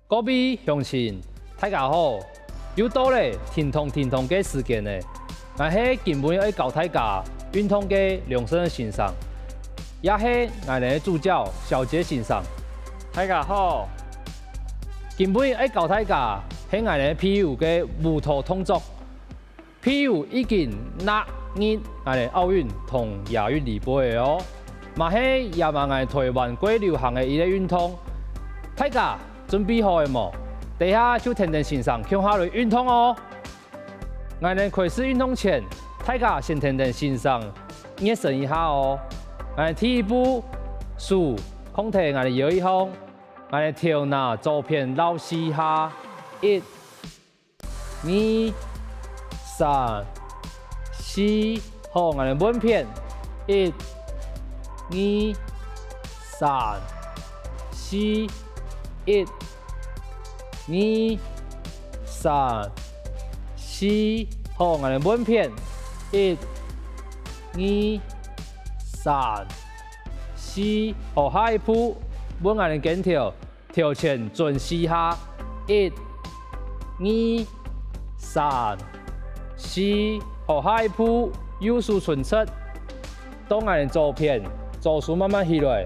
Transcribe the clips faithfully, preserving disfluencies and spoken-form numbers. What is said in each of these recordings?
各位鄉親，大家好！又到了停動停動个時間了。𠊎係今晡日愛教大家運動个良順先生，也係𠊎等个助教小杰先生。大家好！今晡日愛教大家係𠊎等皮尤个舞蹈動作。 皮尤已經納入𠊎等奧運同亞運裡背了哦，嘛係也嘛𠊎台灣過流行个一個運動。大家準備好了無？等下就跈等先生共下來運動哦！𠊎等開始運動前，大家先跈等先生熱身一下哦。𠊎等第一步，手放在𠊎等腰仔項，𠊎等頭那左片繞四下，一、 二、三、四，好，𠊎等換片，一、二、三、四，一、二、三、四，好，𠊎等換片，一、二、三、四，好，下一步換𠊎等肩頭， 頭前轉四下，一、二、三、四，好，下一步右手伸直，到𠊎等左片，左手慢慢起來。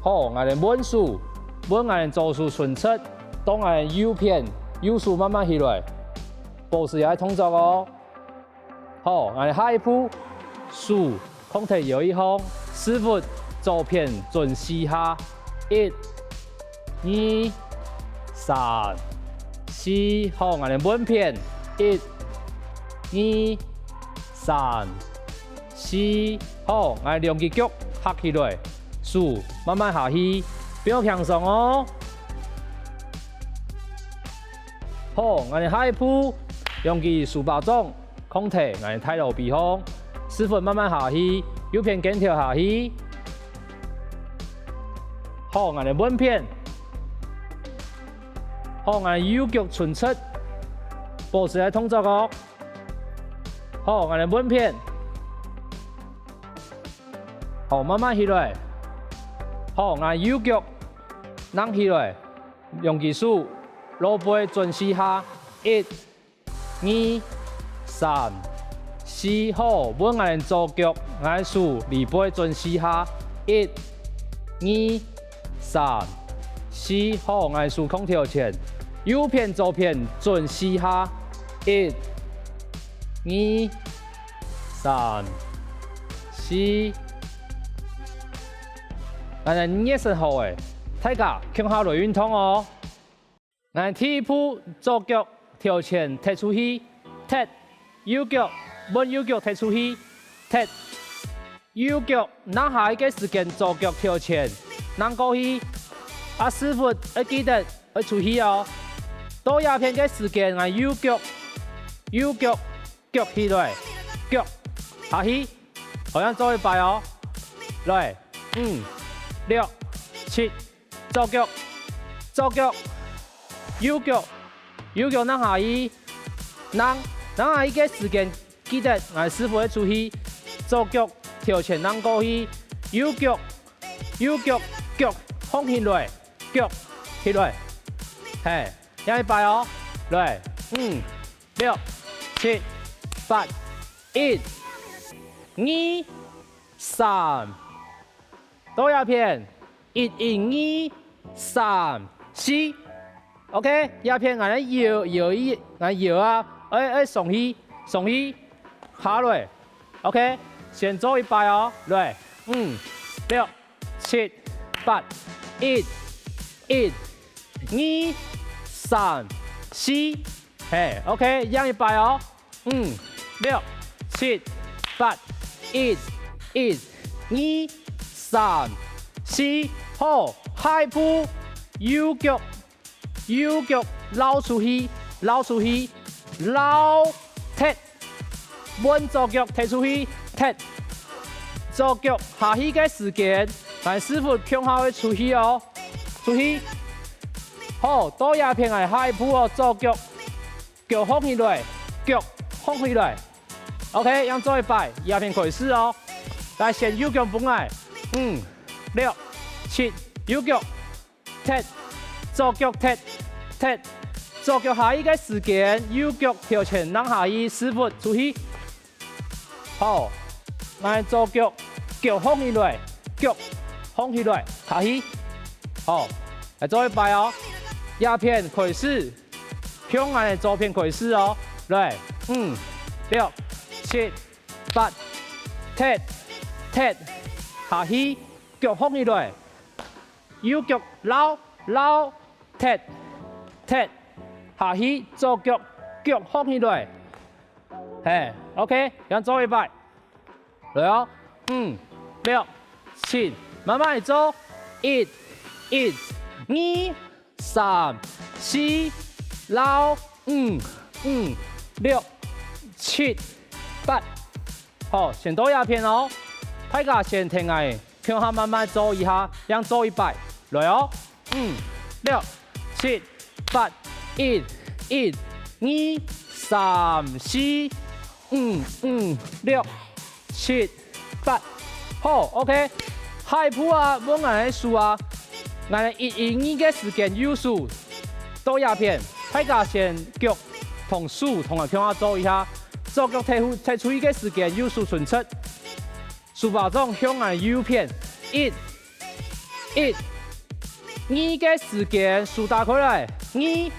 好，𠊎等換手，換𠊎等左手伸直，到𠊎等右片，右手慢慢起來。保持這個動作哦。 好，𠊎等下一步，手放在腰仔項，屎朏左片轉四下，一、二、三、四，好，𠊎等換片，一、二、三、四，好，𠊎等兩隻腳合起來，手慢慢下去，放輕鬆哦。好，𠊎等下一步，兩隻手巴掌 放在𠊎等大肚皮項，屎朏慢慢下去，右片肩頭下去。好，𠊎等換片。好，𠊎等右腳伸直，保持這動作哦。好，𠊎等換片。好，慢慢起來。好，𠊎等右腳躪起來，兩隻手，後背轉四下，一、 二、三、四，好，換𠊎等左腳，𠊎手裡背轉四下，一、二、三、四，好，𠊎手放頭前，右片左片轉四下，一、二、三、四。𠊎等熱身好了，大家共下來運動哦！ 𠊎第一步，左腳頭前踢出去，踢；右腳，換右腳踢出去，踢。右腳躪下去个時間，左腳頭前躪過去，啊屎朏愛記得愛出去哦。到這片个時間，𠊎右腳，右腳，腳起來，腳下去，好，再做一擺哦。來，五、六、七， 左腳，左腳，右腳，右腳躪下去，躪，躪下去个時間，記得𠊎屎朏愛出去，左腳頭前躪過去，右腳，右腳，腳放起來，腳起來，係，再一擺哦，來，五、六、七、八，一、二、三。 到這片，一、一、二、三、四。OK，這片𠊎來搖，搖一，𠊎搖啊，愛，愛上去，上去，下來。OK，先做一擺哦，來，五、六、七、八，一、一、二、三、四，係，OK，再一擺哦。 五、六、七、八，一、一、二、三、四，好，下一步，右腳，右腳繞出去，繞出去，繞，踢，換左腳踢出去，踢。左腳下去个時間，𠊎屎朏共下會出去哦，出去。好，到這片𠊎下一步哦，左腳 腳䟘起來，腳䟘起來。OK，再做一擺，這片開始哦。來，先右腳分𠊎，五、六、七、右腳踢，左腳踢，踢，左腳下去个時間，右腳朝前掕下去，屎朏出去。好，𠊎左腳，腳䟘起來，腳䟘起來，下去。好，來做一擺哦。這片開始，向𠊎个左片開始哦。來，五、六、七、八，踢，踢，下去，腳䟘起來。 右腳撈，撈，踢，踢，下去，左腳，腳䟘起來。嘿，OK，正做一擺。來哦，五、六、七，慢慢來做。一、一、二、三、四，撈，五、五、六、七、八。好，先到這片哦。大家先跈𠊎 共下慢慢做一下，正做一擺。來哦，五、六、七、八，一、一、二、三、四、五、五、六、七、八。好，OK。下一步啊，換𠊎个手啊，𠊎个一、一、二个時間右手到這片，大家先腳同手同𠊎共下做一下，左腳踢出，踢出去个時間右手伸直。 手巴掌向𠊎右片，一、一、二个時間手打開來，二，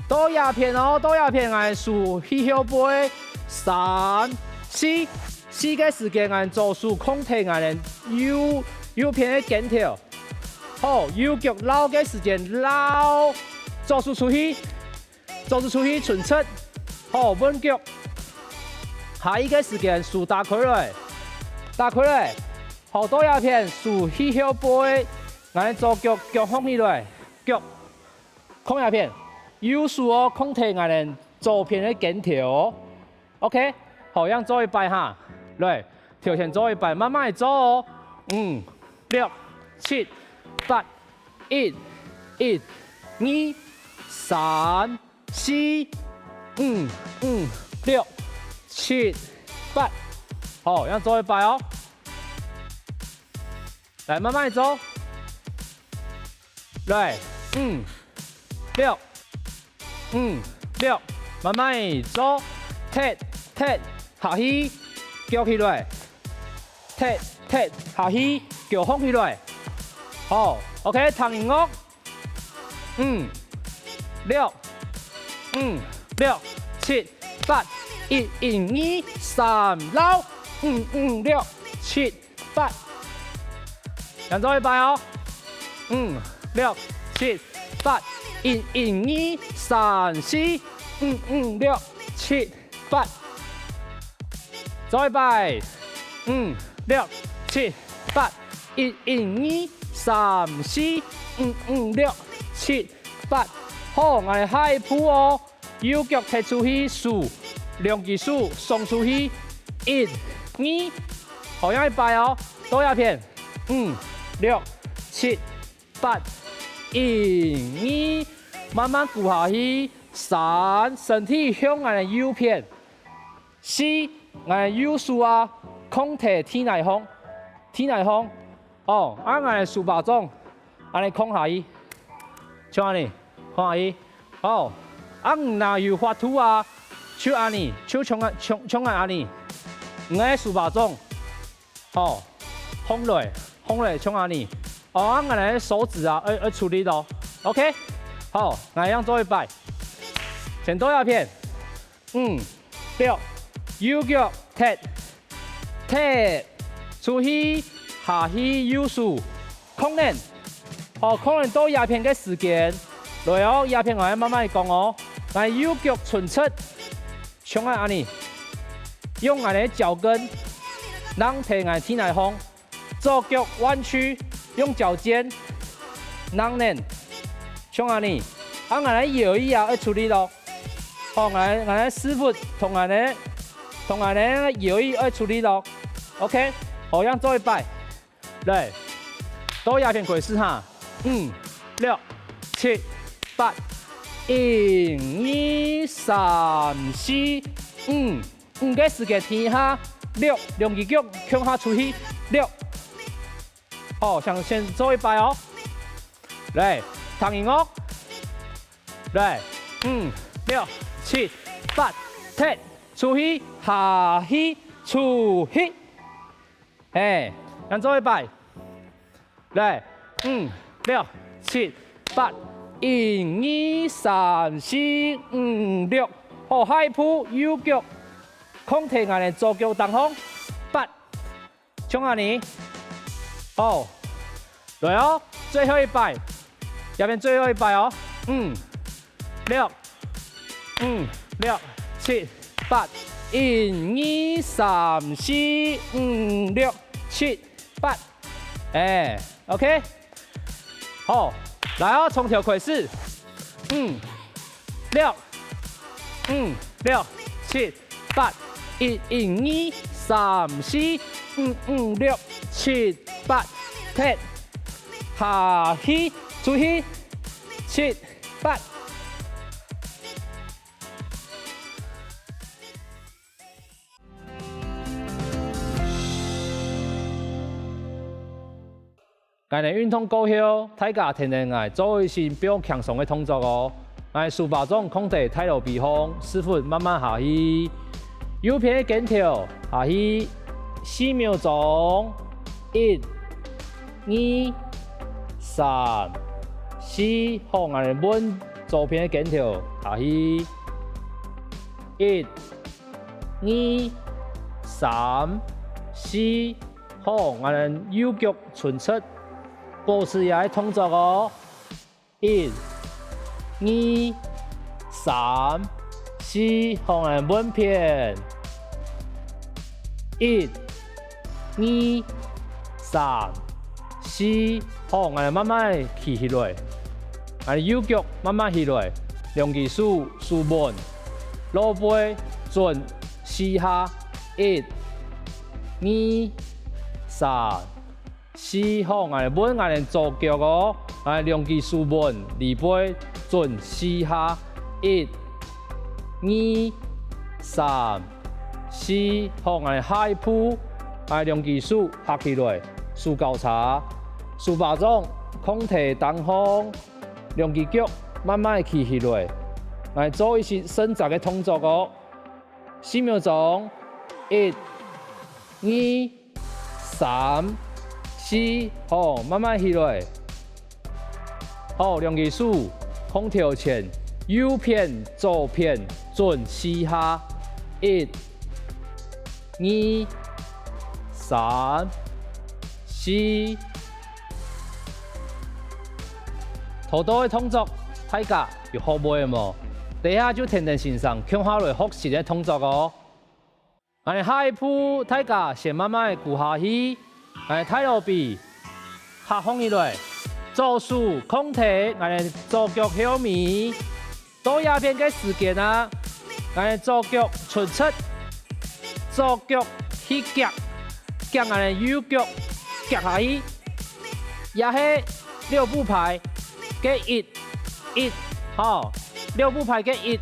到這片哦，到這片𠊎手去後背，三、四，四个時間𠊎左手控制𠊎个右，右片个肩頭。好，右腳撈个時間撈，左手出去， 左手出去伸直，好，換腳。下一个時間手打開來，打開來，好，到這片手去後背，𠊎左腳腳䟘起來，腳，看這片，右手哦，控制𠊎个左片个肩頭哦。OK，好，正做一擺哈，來，頭先做一擺，慢慢來做哦。五、六、七、八，一、一、二、三、 四、五、五、六、七、八。好，正做一擺哦。來，慢慢做。來，五、六、五、六，慢慢做。踢，踢，下去，腳起來。踢，踢，下去，腳䟘起來。好，OK，聽音樂。 五、六、五、六、七、八，一、一、二、三、撈，五、五、六、七、八。正做一擺哦。五、六、七、八，一、一、二、三、四，五、五、六、七、 八。再一擺，五、六、七、八，一、一、二、三、四，五、五、六、七、八。好，𠊎下一步哦，右腳踢出去，手，兩隻手送出去，一、二，好，再一擺哦，到這片，五、六、七、 八，一、二，慢慢跍下去。三，身體向𠊎个右片。四，𠊎个右手啊，控制地泥項，地泥項。哦，啊𠊎个手巴掌，恁呢囥下去，像恁呢，囥下去。哦，啊你若有法度啊，就恁呢，就像啊，像，像𠊎恁呢，你个手巴掌。 好，䟘來，䟘來，像恁呢。哦，啊𠊎个手指啊，愛，愛出力哦。OK，好，𠊎樣做一擺。先到這片，五、六，右腳踢，踢，出去，下去右手，空等。好，空等到這片个時間，來哦，這片𠊎慢慢講哦。𠊎右腳伸直， 像𠊎恁呢，用𠊎个腳跟，掕在𠊎地泥項，左腳彎曲，用腳尖，掕等，像恁呢。啊𠊎个腰仔啊愛出力哦。好，𠊎，𠊎个屎朏同𠊎个，同𠊎个腰仔愛出力哦。OK，好，樣做一擺。 來，到這片開始哈，五、六、七、八，一、二、三、四、五，五个時節停一下，六，兩隻腳共下出去，六。好，想先做一擺哦。來，聽音樂。來，五、六、七、八，踢，出去，下去，出去。嘿，恁樣做一擺。來，五、六、七、八，一、二、三、四、五、六。好，下一步右腳，囥在𠊎个左腳頂項，八。 像恁樣。好，來哦，最後一擺，這片最後一擺哦。五、六、五、六、七、八，一、二、三、四、五、六、七、八。哎，OK。 好，來哦，從頭開始。五、六、五、六、七、八，一、一、二、三、四、五、五、六、七、八，踢，下去，出去，七、八。 𠊎等運動過後，大家跈等𠊎做一息放輕鬆个動作哦。𠊎手巴掌囥在大肚皮項，屎朏慢慢下去。右片个肩頭下去四秒鐘，一、二、三、四，好，𠊎等換左片个肩頭下去，一、 二、三、四，好，𠊎等右腳伸直，保持這个動作哦。一、二、三、四，好，𠊎等換片。一、二、三、四，好，𠊎等慢慢企起來。𠊎等右腳慢慢起來，兩隻手 手穩，落背轉四下，一、二、三、四，好，𠊎等換𠊎等左腳哦，𠊎等兩隻手穩，離背轉四下，一、二、三、四，好，𠊎等下一步，𠊎等兩隻手合起來，手交叉，手巴掌囥在頂項， 兩隻腳慢慢企起來，𠊎做一息伸展个動作哦。四秒鐘，一、二、三、四，好，慢慢起來。好，兩隻手囥頭前，右片、左片轉四下，一、 二、三、四。頭到个動作，大家有學會無？這下就跈等先生共下來學習个動作哦。𠊎等下一步，大家先慢慢个跍下去，𠊎等大肚皮合䟘起來，左手囥在𠊎等左腳後面。 到這片个時間啊，𠊎等左腳伸直，左腳去夾，夾𠊎等右腳夾下去，也係六步排个一，一，好，六步排个一，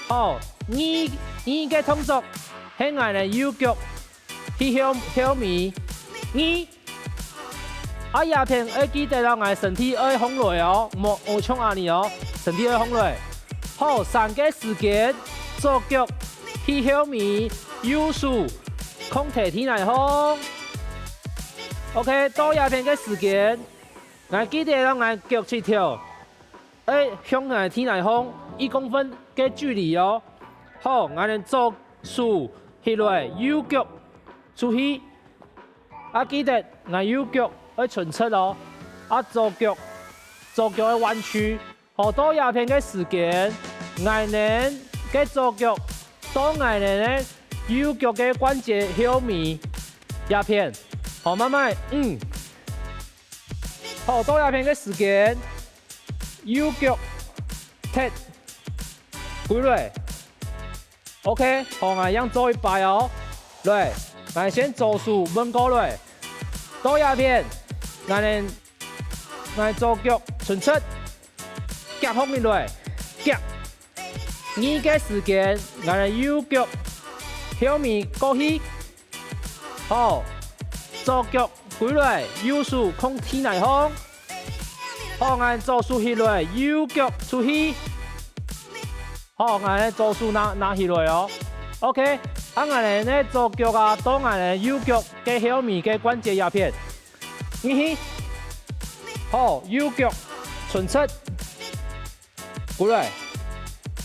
好，二，二个動作係𠊎等右腳去後，後面，二， 啊，這片愛記得哦，𠊎身體愛䟘來哦，莫，莫像恁樣哦，身體愛䟘來。好，三个時間，左腳去後面，右手囥在地泥項。OK，到這片个時間，𠊎記得哦，𠊎腳趾頭愛向𠊎地泥項一公分个距離哦。好，𠊎等左手起來，右腳 出去。啊，記得𠊎右腳愛伸直哦，啊，左腳，左腳愛彎曲。好，到這片个時間，𠊎等个左腳到𠊎等个右腳个關節後面這片，好，慢慢，嗯。好，到這片个時間，右腳踢歸來。 OK，好，𠊎樣做一擺哦。來，𠊎先左手換過來，到這片，𠊎等，𠊎左腳伸直，夾䟘起來，夾。二个時間，𠊎等右腳後面過去，好，左腳歸來，右手囥地泥項。好，𠊎左手起來，右腳出去。好，𠊎左手拿，拿起來哦。OK，啊，𠊎呢左腳啊，到𠊎呢右腳个後面个關節這片。入去。好，右腳伸直。 過來。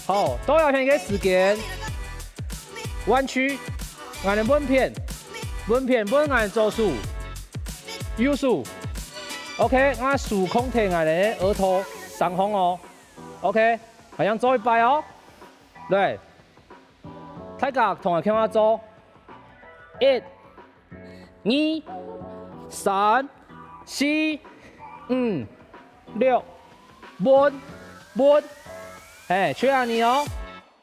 好，到這片个時間，彎曲，𠊎等換片，換片換𠊎左手、右手。OK，𠊎手控在𠊎等个額頭上方哦。OK，恁樣做一擺哦。來，大家同𠊎共下做。一、 二、三、四、五、六，換，換。嘿，就恁樣哦。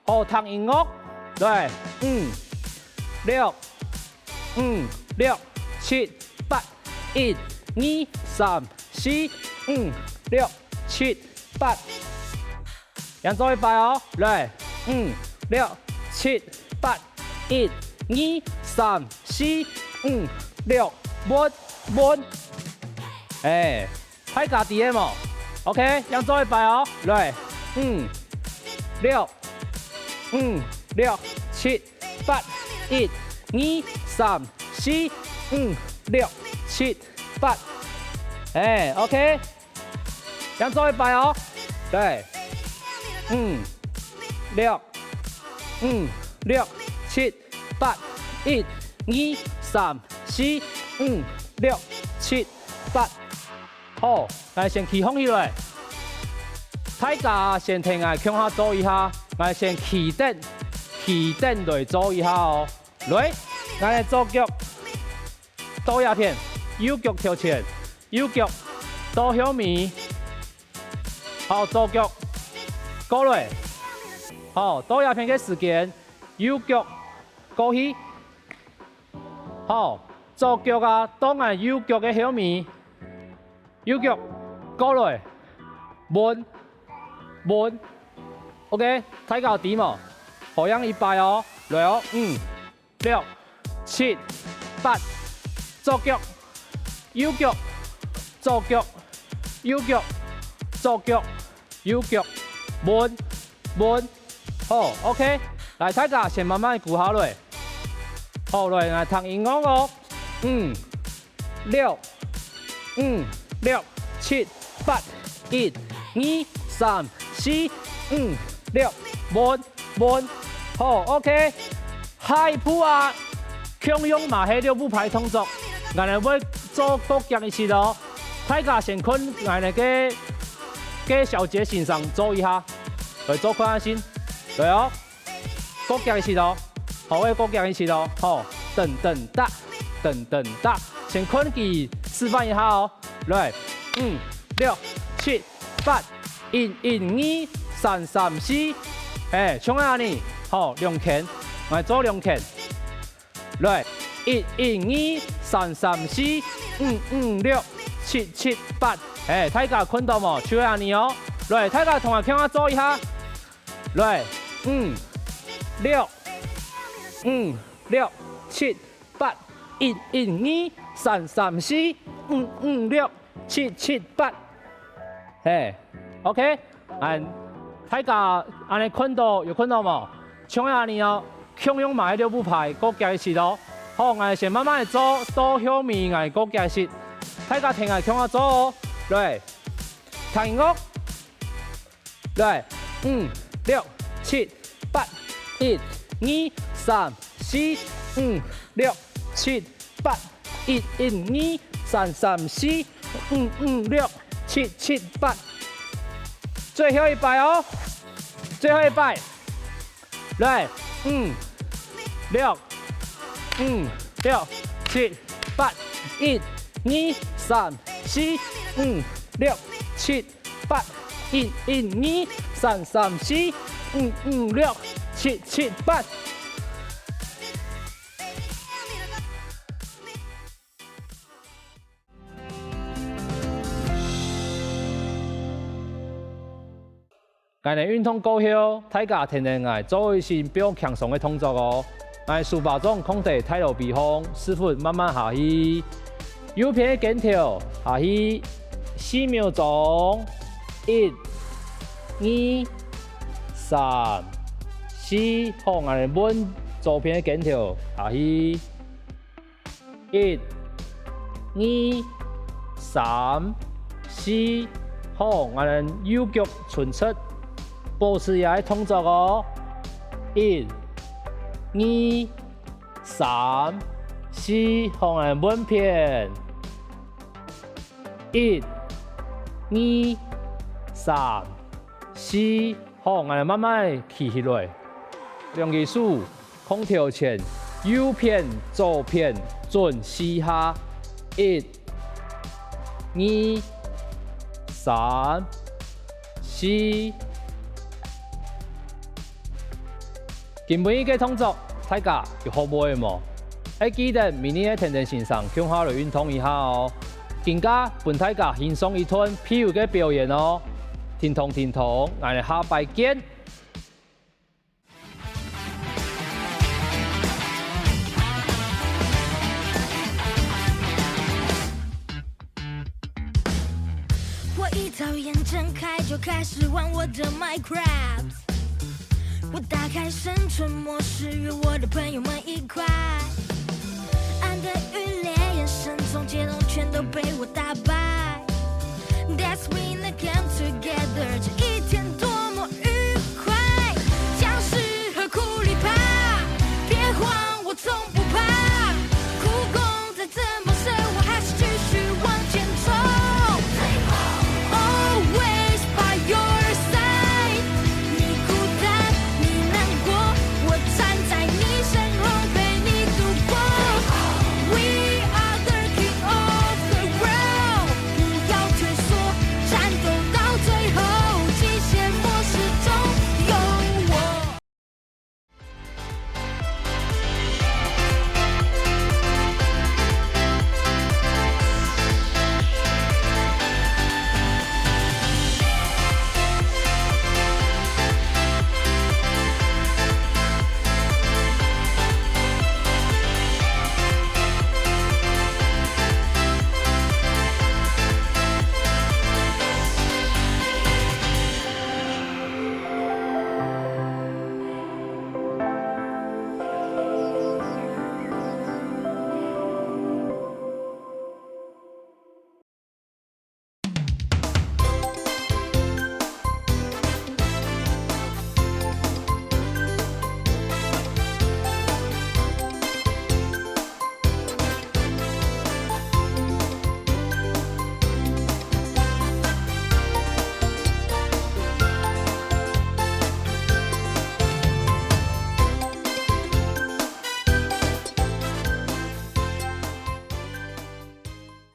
好，聽音樂。來，五、六，五、六、七、八，一、二、三、四、五、六、七、八。 再做一擺哦，來，五、六、七、八，一、二、三、四、五、六，換，換。哎，大家知个無？OK，再做一擺哦，來，五、六，五、六、七、八，一、二、三、四、五、六、七、八。哎，OK。 再做一擺哦。來，五、六，五、六、七、八，一、二、三、四、五、六、七、八。好，𠊎先企䟘起來。大家先同𠊎共下做一下，𠊎先企等，企等來做一下哦。來，𠊎个左腳 到這片，右腳朝前，右腳到後面。好，左腳過來。好，到這片个時間，右腳過去。好，左腳啊，到𠊎右腳个後面，右腳過來，換，換。OK，大家知無？好，再一擺哦，來哦，五、 六、七、八，左腳、右腳、左腳、右腳、左腳、右腳，換，換。好，OK，來，大家先慢慢跍下來。好，來，𠊎聽音樂哦。五、六，五、六、七、八，一、二、三、四、五、六，換，換。好，OK。下一步啊，共樣嘛係六步排動作，𠊎等會做各腳一息哦。大家先看𠊎等个，个小傑先生做一下，來做看下先，來哦。 各腳一息哦，好，各腳一息哦，好，噔噔噠，噔噔噠，先看佢示範一下哦，來，五、六、七、八，一、一、二、三、三、四，哎，像恁呢，好，兩圈，𠊎做兩圈，來，一、一、二、三、三、四、五、五、六、七、七、八，哎，大家看到無？就恁呢哦，來，大家同𠊎共下做一下。 來，五、六，五、六、七、八，一、一、二、三、三、四、五、五、六、七、七、八。嘿，OK，恁，大家恁呢看到，有看到無？像恁呢哦，共樣嘛係六步排，各腳一息哦。好，𠊎先慢慢做，到後面𠊎各腳一息，大家同𠊎共下做哦。來，聽音樂。 來，五、六、七、八，一、二、三、四、五、六、七、八，一、一、二、三、三、四、五、五、六、七、七、八。最後一擺哦，最後一擺。 來，五、六，五、六、七、八，一、二、三、四、五、六、七、八，一、一、二、三、三、四、五、五、六、七、七、八。 𠊎等運動過後，大家跈等𠊎做一息放輕鬆个動作哦。𠊎手巴掌囥在大肚皮項，屎朏慢慢下去。右片个肩頭下去，四秒鐘，一、二、三、四，好，𠊎等換左片个肩頭下去。一、二、三、四，好，𠊎等右腳伸直，保持這个動作哦。一、二、三、四，好，𠊎等換片。 一、二、三、四，好，𠊎等慢慢企起來。兩隻手放頭前，右片、左片轉四下。一、二、三、四。 今晡日个動作，大家有學會無？愛記得明日个跈等先生共下來運動一下哦。今下分大家欣賞一段皮尤个表演哦。停動，停動，𠊎等下擺見。我一眨眼睁开就开始玩我的 Minecraft。我打开生存模式，约我的朋友们一块。暗的欲裂，眼神中街灯全都被我打